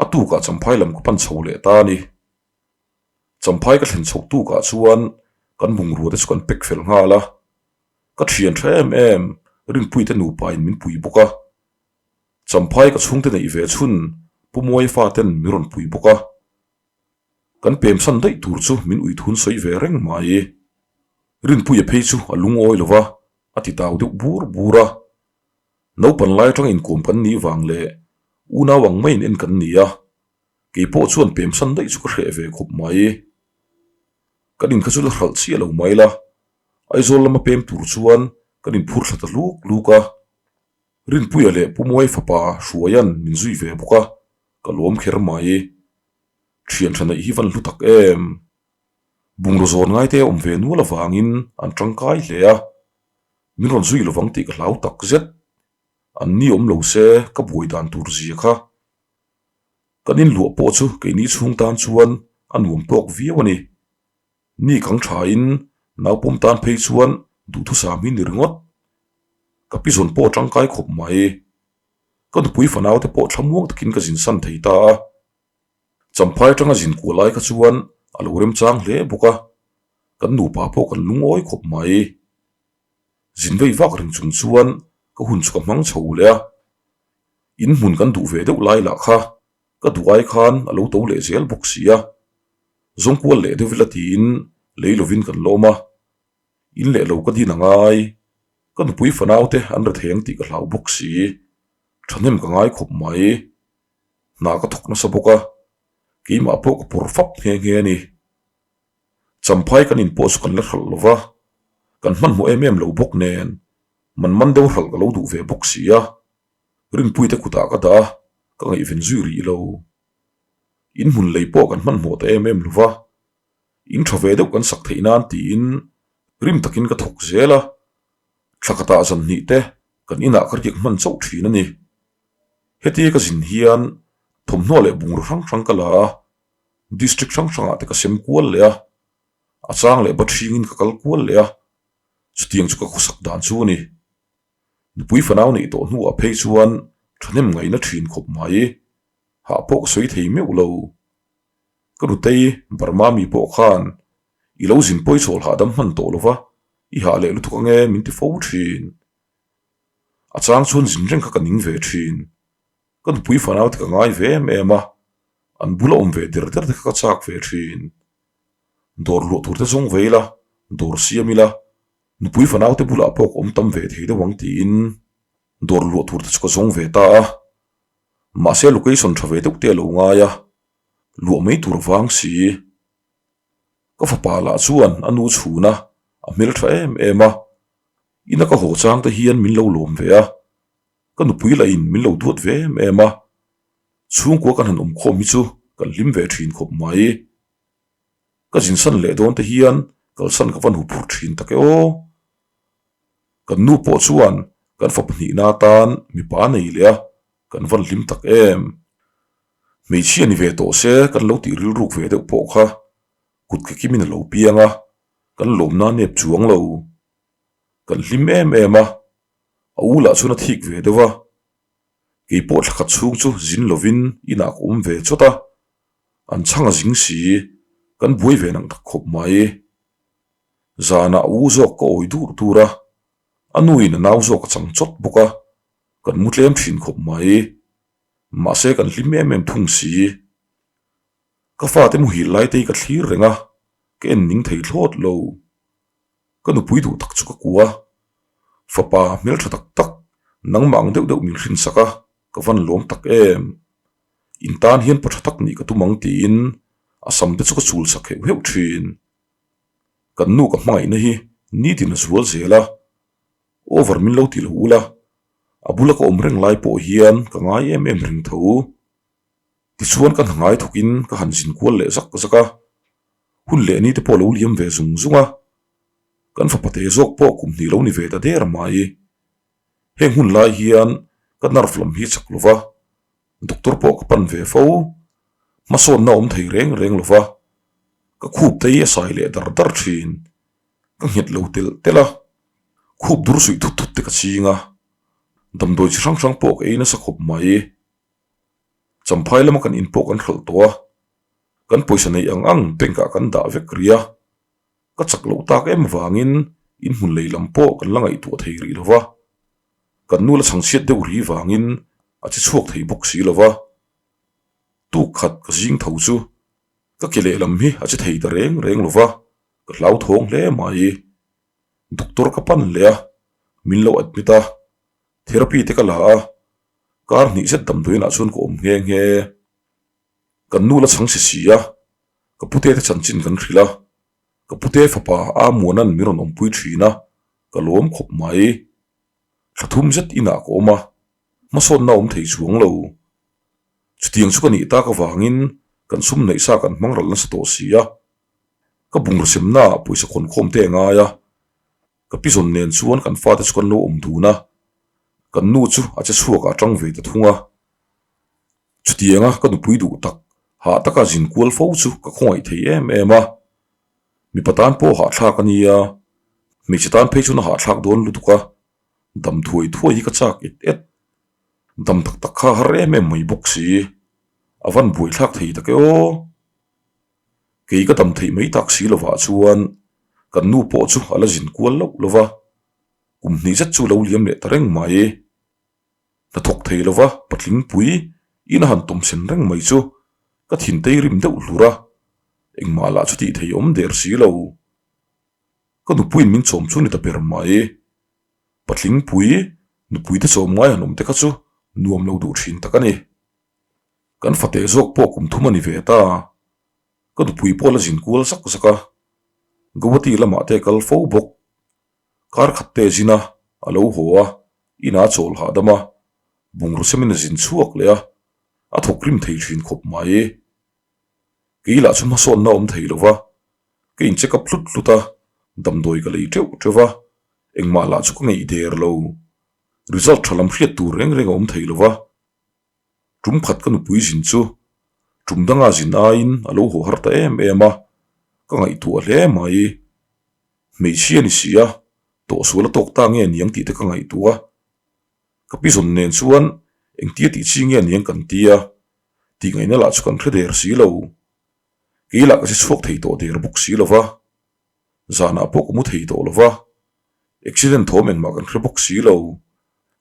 Speaker 1: a tukah champhai lam ka pan chho leh ta a ni. Champhai ka thlen chhoh tukah chuan kan bungrua te chu kan pack fel nghal a, ka thian tha em em Rinpuite nupain min pui bawk a, champhai ka chhungte neih ve chhun Pu Muai faten min rawn pui bawk a. Kan pemsan daih tur chu min uithun sawi ve reng mai. Rinpuia phei chu a lungawi lo va, a ti tau deuh bur bur a. Naupan lai atanga inkawm kan nih vang leh unau ang maiin en kan ni a, kei pawh chuan pemsan daih chu ka hreh ve khawp mai. Kan in kha chu la hralh chiah lo mai la, Aizawl lama pem tur chuan kan inphur thla ta hluk hluk a. Rinpuia leh Pu Muai fapa Hruaia'n min zui ve bawk a, ka lawm kher mai. Thian tha neih hi van hlu tak em? Bungraw zawn ngaite a awm ve nual avangin an tangkai hle a, min rawn zui lovang tih ka hlau tak zet. An ni awm lo se ka buai dan tur zia kha. Kan inluah pawh chu keini chhung tan chuan a nuam tawk viau a ni. Ni kang thain naupawm tan phei chuan duhthusam hi ni ringawt. Ka pi zawn pawh a tangkai khawp mai. Ka nupui fanaute pawh thlamuang takin ka zinsan thei ta a. Champhai atanga zin kuah lai kha chuan a lo remchang hle bawk a, kan nupa pawh kan lungawi khawp mai. Zin vei vak reng chung chuan ka hun chu ka hmang chho leh a, in hmun kan duh ve deuh lai lah kha ka duh ai khan a lo to leh zel bawk si a, zawngkual leh deuh ila tiin lei lovin kan lawm a, in leh lo ka din a ngai, ka nupui fanaute an retheng tih ka hlau bawk si, thahnem ka ngai khawp mai. Hna ka thawk nasa bawk a, keimah pawh ka pawr fap nghe nghe a ni. Champhai kan inpawh chu kan la hralh lo va, kan hmanhmawh em em lo bawk nen man man deuh hralh ka lo duh ve bawk si a, Rinpuite kutah ka dah a, ka ngaihven zui rih lo. In hmun lei pawh kan hmanhmawh ta em em lo va, in tha ve deuh kan sak theih nan tiin rim takin ka thawk zel a, thla khatah zan hnih te kan inah ka riak hman chauh thin a ni. Hetia ka zin hian thawmhnaw leh bungraw hrang hrang ka la a, district hrang hrangah te ka sem kual leh a, a chang leh bathringin ka kal kual leh a, chutiang chu ka khawsak dan chu a ni. Nupui fanau neih tawh hnuah phei chuan thahnem ngaihna thin khawp mai, hah pawh ka sawi thei meuh lo. Ka nutei Burma mi pawh khan i lo zin pawi chhawl hahdam hman tawh lo va, i hah leh lutuk ange min ti fo thin. A chang chuan zin reng kha ka ning ve thin. Ka nupui fanau te ka ngai ve em em a, an bula awm ve der der te kha ka chak ve thin. Dawr luah tur te zawng ve ila, dawr siam ila, nupui fanau te bulah pawh ka awm tam ve thei deuh ang tiin dawr luah tur te chu ka zawng ve ta a. Mahse location tha ve deuh te a lo ngai a, luah mai tur vang si. Ka fapa lah chuan a nu chhun a, a hmeltha em em a. Ina ka haw chang te hian min lo lawm ve a, ka nupui lah in min lo duat ve em em a, chhungkua kan han awm khawm hi chu kan hlim ve thin khawp mai. Ka zinsan leh dawn te hian kalsan ka van hu phur thin tak e aw. Kan nu pawh chuan kan fa pahnihna atan mipa nei leh a, kan van hlim tak em. Hmeichhia ni ve tawh se kan lo tih rilruk ve deuh pawh kha kut ke kimin a lo piang a, kan lawmna nep chuang lo. Kan hlim em em a, a u lah chuan a thik ve deuh a. Kei pawh thla khat chhung chu zin lovin inah ka awm ve chawt a, an chhang a zing si, kan buai ve nang tak khawp mai. Zanah a u zawk ka awi dur dur a, a nuin a nau zawk a chang chawt bawk a, kan mu tlem thin khawp mai. Mahse kan hlim em em thung si. Ka fate muhil lai te hi ka thlir reng a, ka en ning thei thlawt lo. Ka nupui duh tak chu ka kua. Fapa hmeltha tak tak, nangmah ang deuh deuh min hrinsak a, ka van lawm tak em. In tan hian pa tha tak nih ka tum ang tiin a sam te chu ka chul sak heuh heuh thin. Kan nu ka hmangaihna hi nitin a zual zel a, over min lo ti lo ula, a bula ka awm reng lai pawh hian ka ngai em em reng tho. Tichuan ka hna ngai thawkin ka han zin kual leh zak zak a, hun leh ni te pawh lo liam ve zung zung a, kan fapa te zawk pawh kum hnih lo ni ve ta der mai. Heng hun lai hian ka nerve lam hi chak lo va, doctor pawh ka pan ve fo, hmasawnna awm thei reng reng lo va, ka khup te hi a sai leh dar dar thin, ka nghet lo telh telh a, khup dur suih thut thut te ka ching a, damdawi chi hrang hrang pawh ka ei nasa khawp mai. Champhai lama kan in pawh kan hralh tawh a, kan pawisa neih ang ang bank ah kan dah vek rih a, ka chak loh tak em vangin in hmun lei lam pawh kan la ngaihtuah thei rih lo va, kan nu la chhangchhiat deuh rih vangin a che chhuak thei bawk si lo va. Tuk khat ka zing tho chu ka ke lehlam hi a che thei ta reng reng lo va, ka hlauthawng hle mai. Doctor ka pan leh a, min lo admit a, therapy te ka la a, Kar hnih zet damdawiinah chuan ka awm nghe nghe. Kan nu la chhang si si a, ka pute te chanchin kan hrilh a, ka pute fapa Amuana'n min rawn awmpui thin a, ka lawm khawp mai. Thla thum zet inah ka awm a, hmasawnna awm thei chuang lo. Chutiang chu ka nih tak avangin kan sum neih sa kan hmang ral nasa tawh si a, ka bungraw semnaah pawisa khawnkhawm te a ngai a, Ka pi zawn nen chuan kan fate chu kan lo awm dun a, kan nu chu a che chhuak ah tang ve ta thung a. Chutianga ka nupui duh tak hah taka zin kual fo chu ka khawngaih thei em em a. Mipa tan pawh hahthlak a nia, hmeichhe tan phei chuan a hahthlak dawn lutuk a, dam thuai thuai hi ka chak et et. Dam tak tak kha har em em mai bawk si, a van buaithlak thei tak e aw. Kei ka dam theih mai tak si lovah chuan kan nu pawh chu a la zin kual loh lo va, kum hnih zet chu lo liam leh ta reng mai. Hnathawk thei lova patling pui in a han tawmsen reng mai chu ka thin tei rim deuh hlur a, engmah lah chu tih thei awm der si lo. Ka nupuiin min chawm chu ni ta ber mai. Patling pui nupui te chawm ngai han awm te kha chu nuam lo duh thin tak a ni. Kan fate zawk pawh kum thum a ni ve ta. Ka nupui pawh la zin kual zak zak a, Guwahati lamah te kal fo bawk. Kar khat te zin a, a lo haw a, inah a chawl hahdam a, bungraw semin a zin chhuak leh a, a thawk rim thei thin khawp mai. Kei lah chu hmasawnna awm thei lo va, ka in check up hlut hlut a, damdawi ka lei teuh teuh va, engmah lah chu ka ngeih der lo. Result tha lam hriat tur reng reng a awm thei lo va. Tum khat ka nupui zin chu tum danga zin aiin a lo haw har ta em em a, ka ngaihtuah hle mai. Hmeichhia ni si a, tawhsual a tawk ta nge niang tih te ka ngaihtuah a. Ka pi zawn nen chuan engtia tih chi nge niang kan ti a, tih ngaihna lah chu kan hre der si lo. Kei lah ka che chhuak thei tawh der bawk si lo va, zanah pawh ka mu thei tawh lo va, accident thawm engmah kan hre bawk si lo.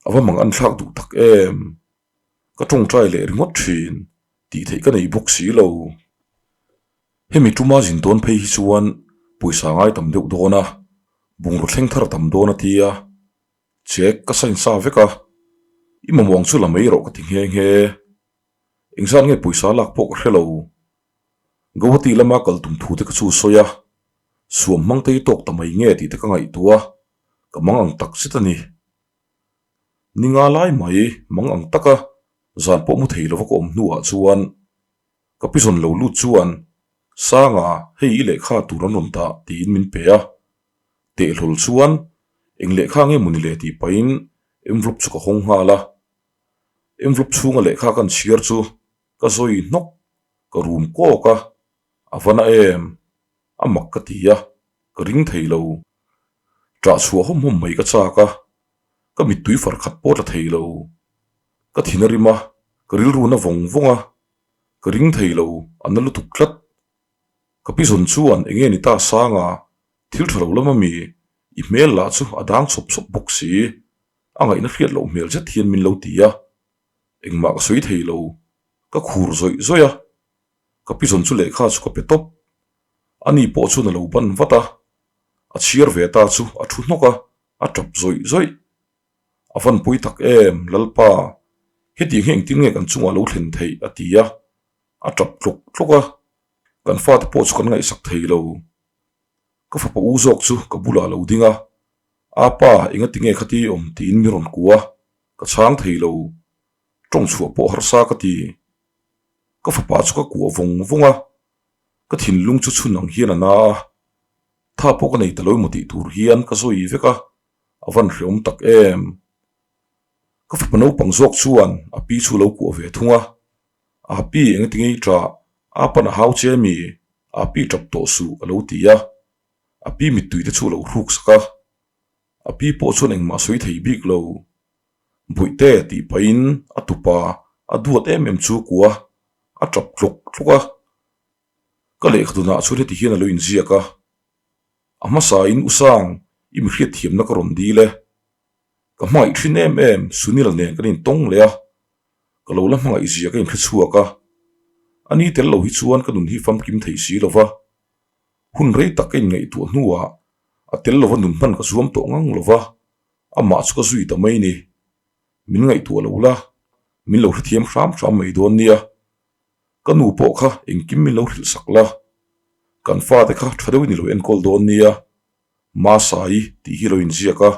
Speaker 1: A va mang an thlak duh tak em? Ka tawngtai leh ringawt thin tih theih ka nei bawk si lo. Hemi tuma zin dawn phei hi chuan pawisa ngai tam deuh dawn a, bungraw thleng thar tam dawn a tia. Check ka sign sa vek a, i mamawh ang chu la mai rawh ka ti nghe nghe. Engzat nge pawisa lak pawh ka hre lo. Guwahati lama kal tum thu te ka chu sawi a, suam hmang te hi tawk ta mai nge tih te ka ngaihtuah a. Ka mang ang tak zet a ni. Ni nga lai mai mang ang taka zan pawh mu thei lova ka awm hnuah chuan ka pi zawn lo lut chuan Sanga hei i lehkha tur an rawn dah tiin min pe a. Tehlawl chuan eng lehkha nge mawni le tih pahin envelope chu ka hawng nghal a. Envelope chhunga lehkha kan chhiar chu ka zawi hnawk ka rum kawk a, a va na em? A mak ka ti a, ka ring thei lo. Ṭah chhuah hawm hawm mai ka chak a, ka mittui far khat pawh tla thei lo. Ka thin a rim a, ka rilru na vawng vawng a, ka ring thei lo, a na lutuk tlat. Ka pi zawn chuan enge ni ta sanga, thil tha lo lam ami, i hmel lah chu a dang chawp chawp bawk si, a ngaihna hriat loh hmel zet hian min lo ti a, engmah ka sawi thei lo, ka khur zawih zawih a, ka pi zawn chu lehkha chu ka pe tawp, ani pawh chuan a lo ban vat a, a chhiar ve ta chu a thu hnawk a, a tap zawih zawih. A van pui tak em, Lalpa, hetiang hi engtin nge kan chungah lo thlen theih? a ti a, a tap tluk tluk a, kan fate pawh chu kan ngaihsak thei lo. Ka fapa u zawk chu ka bulah a lo ding a, Apa, engati nge khati awm tiin min rawn kuh a, ka chhang thei lo, tawng chhuah pawh harsa ka ti. Ka fapa chu ka kuah vawng vawng a, ka thinlung chu chhun ang hian a na a, tha pawh ka nei ta lo emaw tih tur hian ka zawi vek a, a van hreawm tak em. Ka fapa naupang zawk chuan a pi chu lo kuah ve thung a, A pi engati ngei ṭah, a pan a hau che mi, a pi ṭap tawh suh a lo ti a, a pi mittui te chu a lo hruk sak a, a pi pawh chuan engmah sawi thei bik lo. Bawihte tih pahin a tupa a duat em em chu kuah a ṭap tlawk tlawk a, ka lehkhatunah chuan heti hian a lo inziak a, A hmasain U Sang, i mi hriatthiamna ka rawn dil e. Ka hmangaih thin em em, Sunil nen kan intawng leh a, ka lo la hmangaih zia ka inhre chhuak a. A ni tel lo hi chuan ka nun hi famkim thei si lo va. Hun rei tak ka inngaihtuah hnuah a tel lova nun hman ka zuam tawh ngang lo va, amah chu ka zui ta mai ni. Min ngaihtuah lo la, min lo hrethiam hram hram mai dawn nia. Ka nu pawh kha engkim min lo hrilh sak la, kan fate kha tha deuhin i lo enkawl dawn nia, Masai tih hi lo inziak a.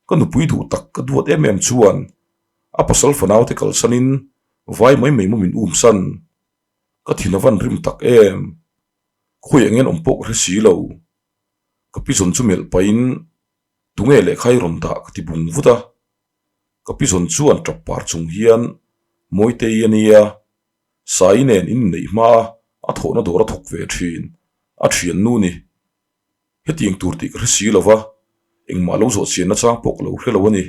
Speaker 1: Ka nupui duh tak ka duat em em chuan a pasal fanaute kalsanin vai mai mai maw min um san. Ka thin a van rim tak em. Khawi eng en awm pawh ka hre si lo. Ka pi zawn chu melh pahin tunge lehkha i rawn dah ka ti bung vut a. Ka pi zawn chuan tap par chung hian Mawitei a nia, Sai nen in neih hma a thawhna dawr a thawk ve thin, a thiannu ni. Hetiang tur tih ka hre si lo va, engmah lo zawh chianna chang pawh ka lo hre lo a ni,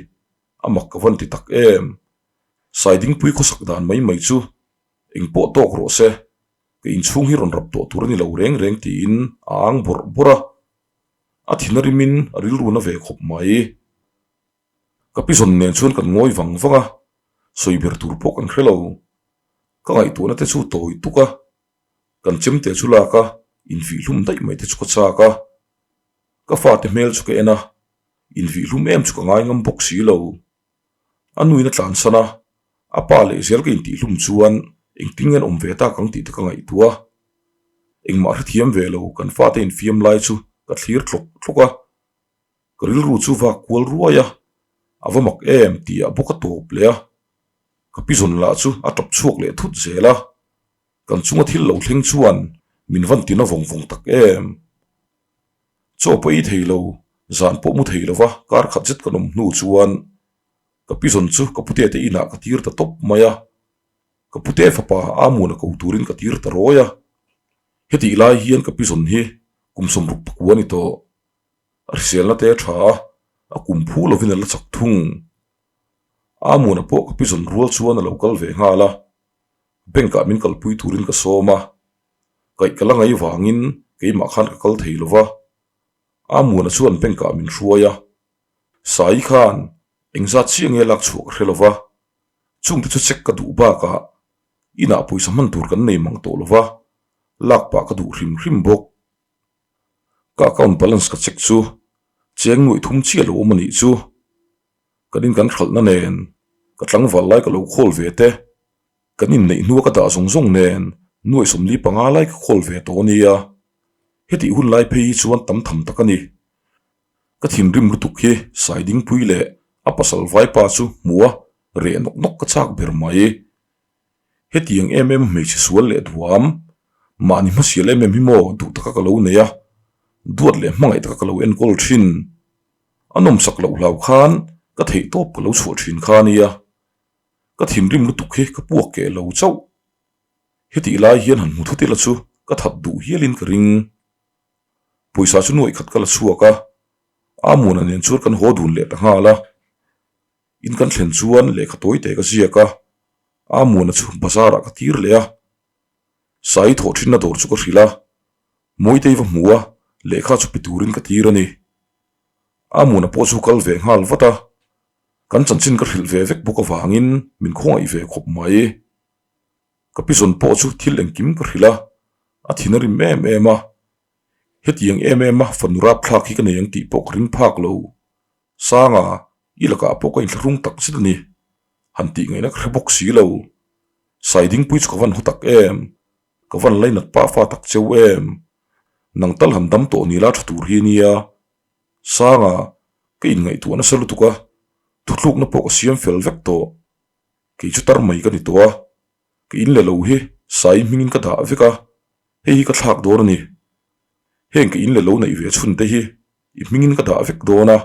Speaker 1: a mak ka van ti tak em. Saidingpui khawsak dan mai mai chu engpawh tawk rawh se, ka inchhung hi rawn rap tawh tur a ni lo reng reng tiin a ang bawrh bawrh a, a thin a rimin a rilru na ve khawp mai. Ka pi zawn nen chuan kan ngawi vang vang a, sawi ber tur pawh kan hre lo. Ka ngaihtuahna te chu tawi tuk a, kan chemte chu lak a, infihlum daih mai te chu ka chak a. Ka fate hmel chu ka en a, infihlum em chu ka ngai ngam bawk si lo. A nuin a tlansan a, a pa leh zel ka intihlum chuan engtin nge an awm ve tak ang tih te ka ngaihtuah a. Engmah hrethiam ve lo kan fate infiam lai chu ka thlir tlawk tlawk a. Ka rilru chu vak kual ruai a, a va mak em tih ah bawk a tawp leh a, ka pi zawn lah chu a tap chhuak leh thut zel a, kan chunga thil lo thleng chuan min van tina vawng vawng tak em. Chaw pawh ei thei lo, zan pawh mu thei lova kar khat zet kan awm hnu chuan ka pi zawn chu ka pute te inah ka tir ta tawp mai a, ka pute fapa Amuna ko turin ka tir ta rawi a, hetih lai hian ka pi zawn hi kum 60 pakua a ni tawh. A hriselna te a tha a, a kum phu lovin a la chak thung. Amuna pawh ka pizawn rual chuan a lo kal ve nghal a, bank ah min kalpui turin ka sawm a, kaih ka la ngai vangin keimah khan ka kal thei lova. Amuna chuan bank ah min hruai a, Sai khan engzat chiah nge lak chhuah ka hre lova, chungte chu check ka duh bakah inah pawisa hman tur kan nei mang tawh lova, lak pah ka duh hrim hrim bawk. Ka account balance ka check chu cheng nuaih thum chiah lo awm a nih chu. Kan in kan hralhna nen ka tlangval lai ka lo khawl ve te, kan inneih hnua ka dah zawng zawng nen nuaih 45 lai ka khawl ve tawh a nia. Hetih hun lai phei hi chuan tam tham tak a ni. Ka thinrim lutuk hi Saidingpui leh a pasal vaipa chu hmuh a reh nawk nawk ka chak ber mai. Hetiang em em hmeichhe sual leh duam, mahni hmasial em em hi maw duh taka ka lo nei a, duat leh hmangaih taka ka lo enkawl thin. A nawmsak loh hlau khan ka theih tawp ka lo chhuah thin kha a nia. Ka thinrim lutuk hi ka puak keh lo chauh. Hetih lai hian han hmu thut ila chu ka that duh hialin ka ring. Pawisa chu nuaih khat ka la chhuak a, Amuana nen chuan kan haw dun leh ta nghal a. In kan thlen chuan lehkha tawi te ka ziak a, Amuana chu bazar ah ka tir leh a. Sai thawh thinna dawr chu ka hrilh a, Mawitei va hmu a, lehkha chu pe turin ka tir a ni. Amuana pawh chu kal ve nghal vat a, kan chanchin ka hrilh ve vek bawk avangin min khawngaih ve khawp mai. Ka pi zawn pawh chu thil engkim ka hrilh a, a thin a rim em em a. Hetiang em em a fanu rapthlak hi ka nei ang tih pawh ka ring phak lo. Sanga, i lakah pawh ka inthlahrung tak zet a ni. Han tih ngaihna ka hre bawk si lo. Saidingpui chu ka van haw tak em? Ka van lainat pah fa tak cheu em? Nang tal han dam tawh ni la tha tur hi nia. Sanga, ka inngaihtuah nasa lutuk a, thutlukna pawh ka siam fel vek tawh. Kei chu tar mai ka ni tawh a, ka in le lo hi Sai hmingin ka dah vek a, hei hi ka thlak dawn a ni. Heng ka in le lo neih ve chhun te hi i hmingin ka dah vek dawn a,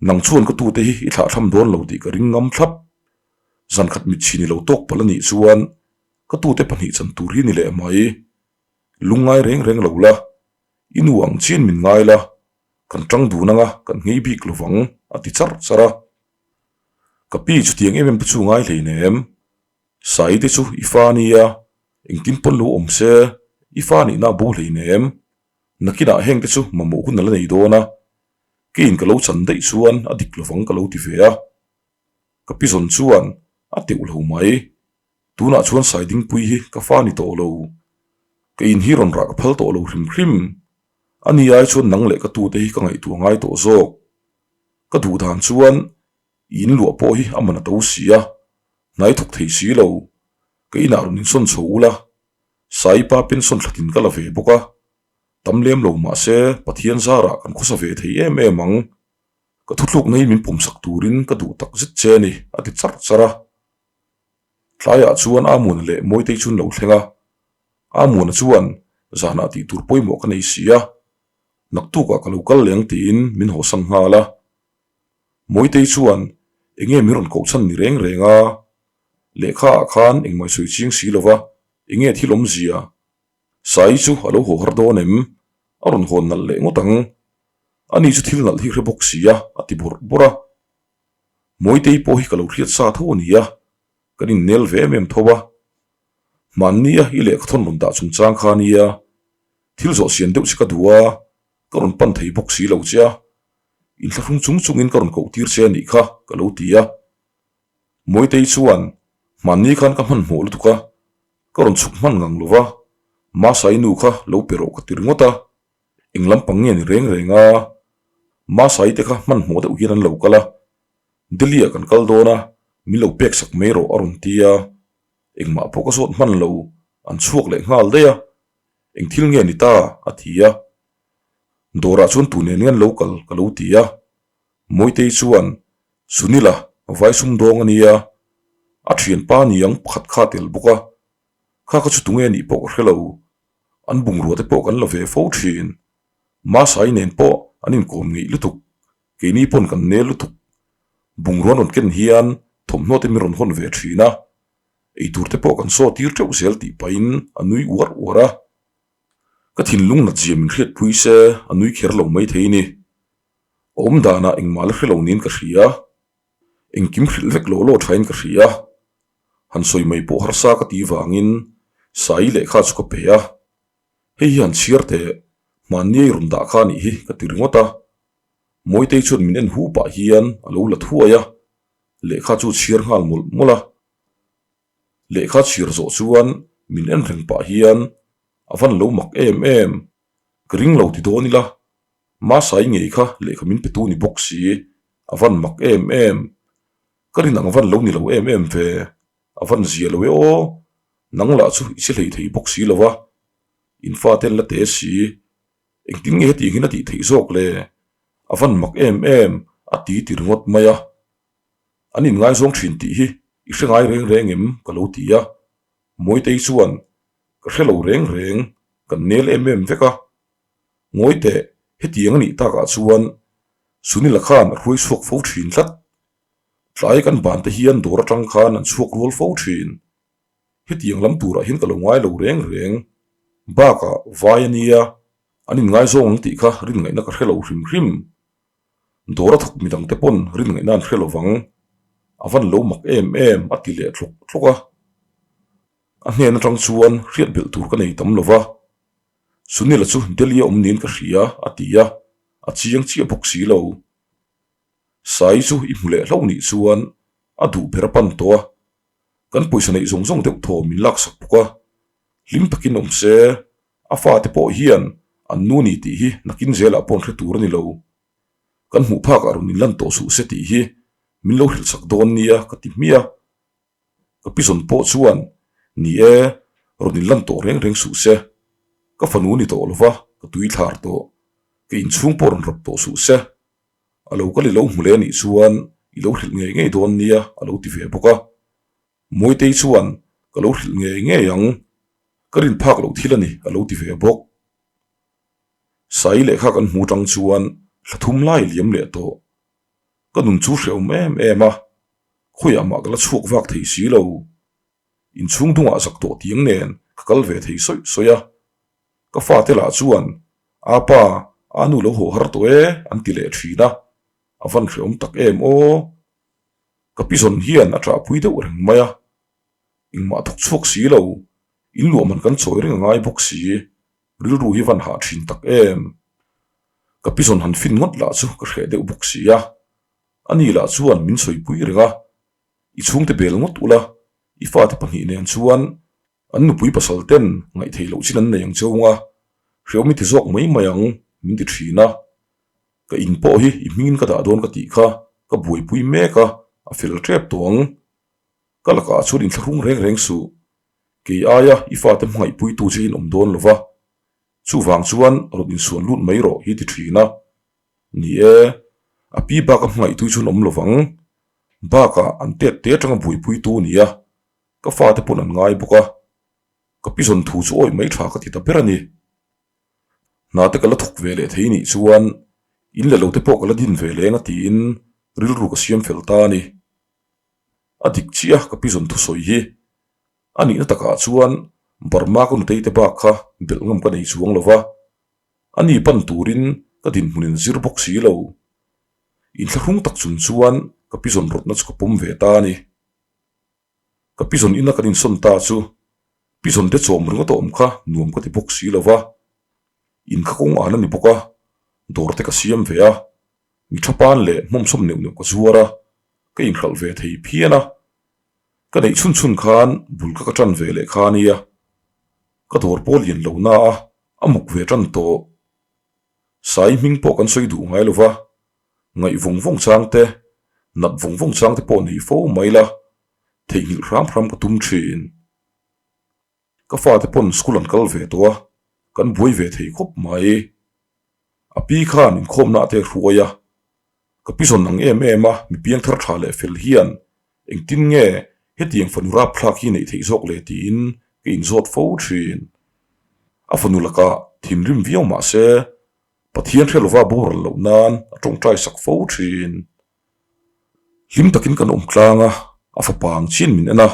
Speaker 1: nang chuan ka tute hi i thlahthlam dawn lo tih ka ring ngam thlap. Zan khat mitchhi ni lo tawk palh a nih chuan ka tute pahnih chan tur hi ni leh mai. Lungngai reng reng lo la, i nu ang chian min ngai la, kan tang dun anga kan nghei bik lovang a ti char char a. Ka pi chutiang em em te chu ngai hleinem. Sai te chu i fa nia, engtin pawn lo awm se, i fa nihna a bo hleinem. Nakinah heng te chu mamawh hun a la nei dawn a, keiin ka lo chan daih chuan a dik lovang ka lo ti ve a. Ka pi zawn chuan a teuh lo mai. Tunah chuan Saidingpui hi ka fa ni tawh lo. Ka in hi rawn rah ka phal tawh lo hrim hrim. Ani ai chuan nang leh ka tute hi ka ngaihtuah ngai tawh zawk. Ka duh dan chuan i in luah pawh hi a man a to si a, hnai thawk thei si lo. Ka inah rawn insawn chho ula, Saipa pension thlatin ka la ve bawk a. Tam lem lo mahse Pathian zarah kan khawsa ve thei em em ang. Ka thuthlukna hi min pawmsak turin ka duh tak zet che a ni, a ti charh charh a. Tlaiah chuan Amuana leh Mawitei chu an lo thleng a. Amuana chuan, Zanah tih tur pawimawh ka nei si a, naktukah ka lo kal leh ang tiin min hawsan nghal a. Mawitei chuan, Enge min rawn koh chhan ni reng reng a? Lehkha ah khan engmah i sawi chiang si lo va, enge thil awmzia? Sai chu a lo haw har dawn em? A rawn hawn nalh leh ngawt ang. Ani chu thil nalh hi hre bawk si a, a ti bawrh bawrh a. Mawitei pawh hi ka lo hriat sa tho a ni a, kan innel ve em em tho a. Hmannia i lehkhathawn rawn dah chungchang kha nia, thil zawh sian deuh che ka duh a, ka rawn pan thei bawk si lo che a, inthlahrung chung chungin ka rawn koh tir che a nih kha, ka lo ti a. Mawitei chuan, Hmanni khan ka hmanhmawh lutuk a, ka rawn chhuk hman ngang lo va, Masai nu kha lo pe rawh ka ti ringawt a, Eng lampang nge ni reng reng a? Masai te kha hmanhmawh deuh hian an lo kal a, Delhi ah kan kal dawn a, min lo pek sak mai rawh a rawn ti a. Engmah pawh ka zawt hman lo, an chhuak leh nghal daih a. Eng thil nge ni ta? a ti a. Dawrah chuan tu nen nge an lo kal ka lo ti a. Mawitei chuan, Sunila, vai sumdawng a nia, a thianpa niang pakhat kha a tel bawk a, kha kha chu tunge nih pawh ka hre lo. An bungrua te pawh kan la ve fo thin. Masai nen pawh an inkawm ngeih lutuk, keini pawn kan nel lutuk. Bungrua an rawn ken hian thawmhnaw te min rawn hawn ve thin a, eitur te pawh kan saw tir teuh zel tih pahin a nui uar uar a. Ka thinlung nat zia min hriatpui se a nui kher lo mai thei ni. Awm danah engmah la hre lo niin ka hria. Engkim hrilh vek lawh lawh thain ka hria. Han sawi mai pawh harsa ka tih vangin Sai lehkha chu ka pe a. Hei hi han chhiar teh, hmanni ei rawn dah kha anih hi ka ti ringawt a. Mawitei chuan min en hu pah hian a lo la thuai a, lehkha chu chhiar nghal mawlh mawlh a. Lehkha chhiar zawh chuan min en reng pah hian a van lo mak em em, ka ring lo ti dawn ila Masai ngei kha lehkha min petu ni bawk si, a van mak em em. Ka rin ang van lo ni lo em em ve, a van zia lo e aw, nang lah chu i si hlei thei bawk si lo va, in fate an la te si, engtin nge hetiang hian a tih theih zawk le, a van mak em em, a ti ti ringawt mai a. An inngaizawng thin tih hi i hre ngai reng reng em? ka lo ti a, Mawitei chuan, Ka hre lo reng reng, kan nel em em vek a, Ngawi teh, hetiang a nih takah chuan Sunila khan a hruai chhuak fo thin tlat. Tlai kan ban te hian dawr atang khan an chhuak rual fo thin. Hetiang lam turah hian ka lo ngai lo reng reng. Bakah vai a nia, an inngaizawng ang tih kha rin ngaihna ka hre lo hrim hrim. Dawr a thawk midang te pawn rin ngaihna an hre lo vang. A van lo mak em em a ti leh tlawk tlawk a. A hnen atang chuan hriat belh tur ka nei tam lo va. Sunila chu Delhi a awm niin ka hria a ti a, a chiang chiah bawk si lo. Sai chu i hmu leh hlauh nih chuan a duh ber a pan tawh a, kan pawisa neih zawng zawng deuh thaw min laksak bawk a, hlim takin awm se, a fate pawh hian an nu ni tih hi nakin zelah pawh an hre tur a ni lo. Kan hmuh phakah rawn inlan tawh suh se tih hi min lo hrilhsak dawn nia ka ti hmiah a. Ka pizawn pawh chuan, Ni e, rawn inlan tawh reng reng suh se. Ka fanu ni tawh lova, ka tui thlar tawh. Ka inchhung pawh rawn rap tawh suh se. A lo kal i lo hmu leh anih chuan i lo hrilh ngei ngei dawn nia a lo ti ve bawk a. Mawitei chuan, Ka lo hrilh ngei ngei ang. Ka rin phak loh thil a ni a lo ti ve bawk. Sai lehkha kan hmu tang chuan thla thum lai liam leh tawh. Ka nun chu hrehawm em em a, khawiah mah ka la chhuak vak thei si lo. Inchhung dungah zak tawh tiang nen ka kal ve thei sawi sawi a. Ka fate lah chuan, Apa, a nu lo haw har tawh e, an ti leh thin a, a van hrehawm tak em aw. Ka pizawn hian a ṭahpui deuh reng mai a, engmah thawk chhuak si lo, in luah man kan chawi reng a ngai bawk si. Rilru hi van hah thin tak em? Ka pizawn han fin ngawt lah chu ka hreh deuh bawk si a. Ani lah chuan min sawipui reng a, I chhungte bel ngawt ula, i fate pahnih nen chuan an nupui pasal ten ngaihtheih loh chin an nei ang cheu nga, hreawm i ti zawk mai mai ang, min ti thin a. Ka in pawh hi i hmingin ka dah dawn ka tih kha ka buaipui mek a, a fel tep tawh ang. Ka lakah chuan inthlahrung reng reng suh. Kei aia i fate hmangaihpuitu che in awm dawn lo va, chuvang chuan rawn insuan lut mai rawh hi ti thin a. Ni e, a pi bak a hmangaihtu chuan awm lo vang. Bakah an tet te atanga buaipuitu nia, ka fate pawn an ngai bawk a. Ka pi zawn thu chu awih mai tha ka ti ta ber a ni. Hna te ka la thawk ve leh thei nih chuan in leh lo te pawh ka la din ve leng a tiin rilru ka siam fel ta a ni. A dik chiah ka pi zawn thusawi hi. A nihna takah chuan Burma ka nutei te bak kha belh ngam ka nei chuang lo va, a ni pan turin ka dinhmunin zir bawk si lo. Inthlahrung tak chung chuan ka pi zawn rawtna chu ka pawm ve ta a ni. Ka pi zawn ina kan insawn ta chu pi zawn te chawm ringawt a awm kha nuam ka ti bawk si lo va, in kha kawng an a ni bawk a, dawr te ka siam ve a, mi tha pan leh hmawmsawm neuh neuh ka zuar a, ka inhralh ve thei phian a. Ka neih chhun chhun khan bul ka ka tan ve leh kha ania, ka dawr pawh lian lo na a, a muk ve tan tawh. Sai hming pawh kan sawi duh ngai lo va, ngaih vawng vawng chang te, nat vawng vawng chang te pawh nei fo mai la, theihnghilh hram hram ka tum thin. Ka fate pawn school an kal ve tawh a, kan buai ve thei khawp mai. A pi khan inkhawmna a te hruai a, ka pi zawn ang em em a mi piangthar tha leh fel hian engtin nge hetiang fanu rapthlak hi neih theih zawk le tiin ka inzawt fo thin. A fanu lakah thinrim viau mah se Pathian hre lova boral loh nan a tawngtai sak fo thin. Hlim takin kan awm tlang a, a fapa ang chin min en a,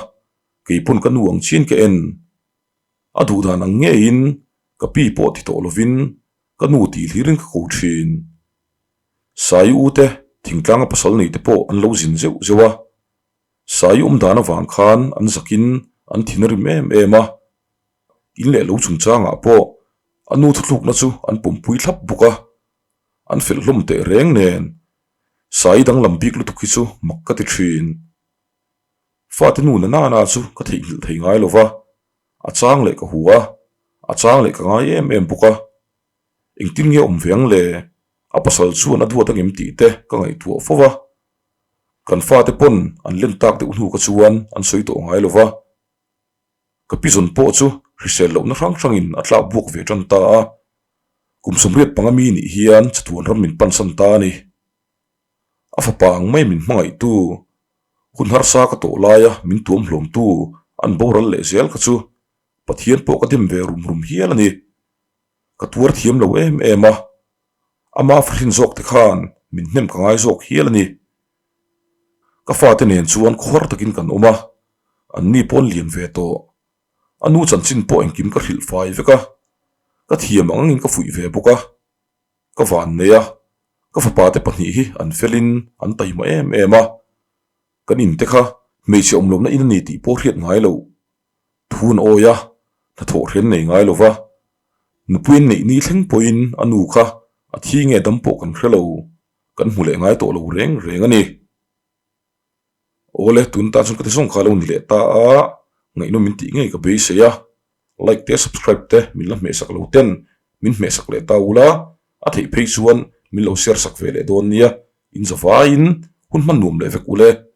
Speaker 1: Kei pawn ka nu ang chian ka en. A duh dan ang ngeiin ka pi pawh ti tawh lovin ka nu tih hlirin ka ko thin. Sai u te thingtlanga pasal nei te pawh an lo zin zeuh zeuh a. Sai awm dan avang khan an zakin an thin a rim em em a. In leh lo chungchangah pawh a nu thuthlukna chu an pawmpui thlap bawk a. An fel hlawm teh reng nen Sai danglam bik lutuk hi chu mak ka ti thin. Fate nu na nana chu ka theihnghilh thei ngai lo va, a chang leh ka hu a, a chang leh ka ngai em em bawk a. Engtin nge awm ve ang le? A pasal chuan a duat angem tih te ka ngaihtuah fo va. Kan fate pawn an len tak deuh hnu ka chuan an sawi tawh ngai lo va. Ka pizawn pawh chu hrisel lohna hrang hrangin a tlak buak ve tan ta a. Kum 85 mi nih hian chatuan ram min pansan ta a ni. A fapa ang mai min hmangaihtu, hun harsa ka tawh laia min tuam hlawmtu an boral leh zel kha chu Pathian pawh ka dim ve rum rum hial a ni. Ka tuar thiam lo em em a, ama fahrin zawk te khan min hnem ka ngai zawk hial a ni. Ka fate nen chuan khuar takin kan awm a, anni pawn lian ve tawh. A nu chanchin pawh engkim ka hrilh fai vek a, ka thiam ang angin ka fuih ve bawk a. Ka van nei a, ka fapa te pahnih hi an felin an taima em em a. Kan in te kha hmeichhe awm lohna in a ni tih pawh hriat ngai lo. Thu an awi a, hnathawh hrian nei ngai lo va. Nupui an neih ni thleng pawhin a nu kha a thi nge dam pawh kan hre lo, kan hmu leh ngai tawh lo reng reng a ni. Awle, tun tan chuan ka ti zawng kha lo ni leh ta a, ngaihnawm min tih ngei ka beisei a, like te subscribe te min la hmehsak lo ten min hmehsak leh ta ula, a theih phei chuan min lo share sak ve leh dawn nia, in zavaiin hun hman nuam leh vek ule.